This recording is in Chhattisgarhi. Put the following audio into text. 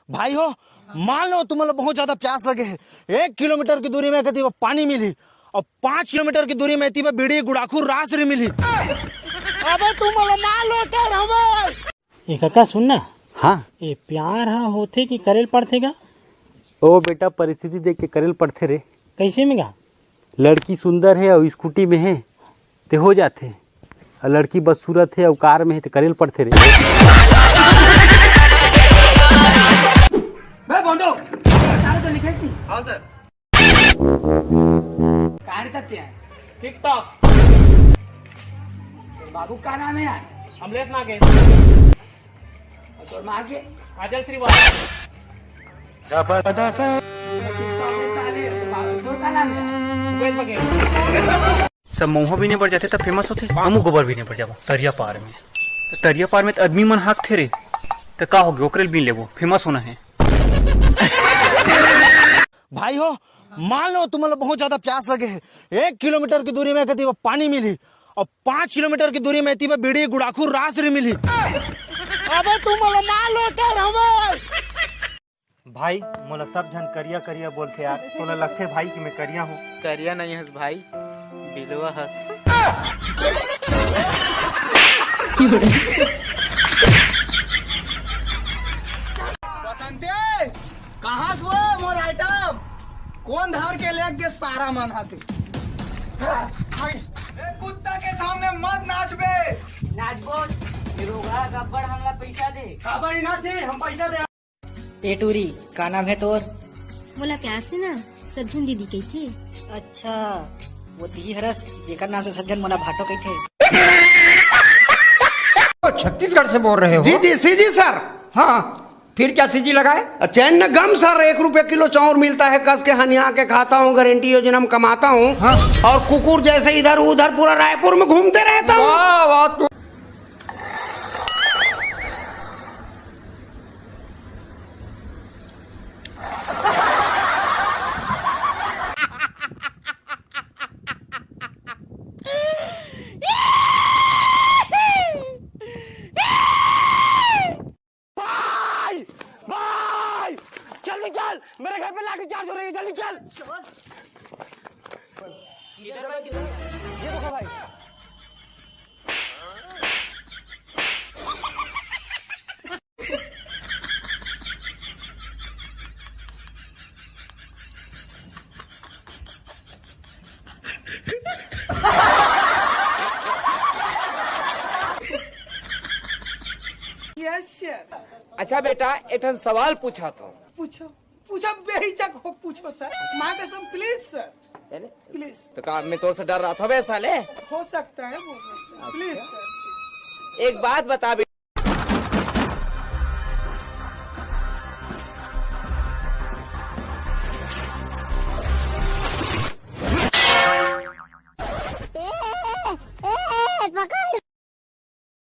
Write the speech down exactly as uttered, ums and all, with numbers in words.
भाई हो, मान लो तुमन ला बहुत ज्यादा प्यास लगे हे, एक किलोमीटर की दूरी में कती पानी मिली और पाँच किलोमीटर की दूरी में एती बीड़ी गुड़ाखू रास री मिली। अबे तुमन ला मार लो कर हवे। ए कका, सुन ना। हाँ। ए प्यार हा होथे कि करे ल पड़थे गा? ओ बेटा, परिस्थिति देख के करे ल पड़थे रे। कैसे में गा? लड़की सुंदर हे अउ स्कूटी में हे, ते हो जाथे। अउ लड़की बदसूरत हे अउ कार में हे, ते करे ल पड़थे रे। बे बोंडो, सारे तो लिखे थी। हाँ सर। कार्य करते हैं। TikTok। तेरे बाबू का नाम है यार? अमलेश नागेश। और तोर माँ के? काजल श्रीवास्तव। TikTok में साले, तो बाबू तोर का नाम है? भूपेश बघेल। सब मउहा बीने बर जाथे त फेमस होथे, हमू गोबर बीने बर जाबो तरिया पार में। त तरिया पार में त आदमी मन हाँकथे रे, त का होगे, ओकरे ल बीन लेबो, फेमस होना हे। भाई हो, मान लो तुमन ला बहुत ज्यादा प्यास लगे हे, एक किलोमीटर की दूरी में कती पानी मिली और पाँच किलोमीटर की दूरी में एती बीड़ी गुड़ाखू रास री मिली। अबे तुमन ला मार लो कर हवे। भाई, मोला सब झन करिया करिया बोलथे यार, तोला लगथे भाई कि मैं करिया हूँ? करिया नहीं हस भाई, बिलवा हस। बसंती, कहाँ से वो मोर आइटम? कौन धार के लेग दे सारा मन हाथे? ए, कुत्ता के सामने मत नाचबे। नाचबो, ये रोगहा गब्बर हमला पैसा दे। काबर ही नाचे, हम पैसा दे। ए टूरी, का नाम हे तोर? मोला प्यार से ना सज्जन दीदी कहिथे। अच्छा, वो तिही हरस जेकर नाम से सज्जन मोला भाटो कहिथे। छत्तीसगढ़ से बोल रहे हो? जी, जी, सीजी सर। हाँ, फिर क्या सीजी लगाए? चैन न गम सर, एक रुपया किलो चाउर मिलता है, कस के हनिया के खाता हूँ, गारंटी योजना में कमाता हूँ। हाँ। और कुकुर जैसे इधर उधर पूरा रायपुर में घूमते रहता हूँ। वाह, वाह, तू भाई, भाई, जल्दी चल, मेरे घर पे लाठी चार्ज हो रही है, जल्दी चल। ये देखो भाई। Yes sir. अच्छा बेटा, एक ठन सवाल पूछा तो। पूछो, पूछो, बेहिचक हो पूछो सर। माँ कसम, प्लीज सर। अरे, प्लीज। तो का मैं तोर से डर रहा था बे साले? हो सकता है वो, प्लीज सर। एक बात बता बे-,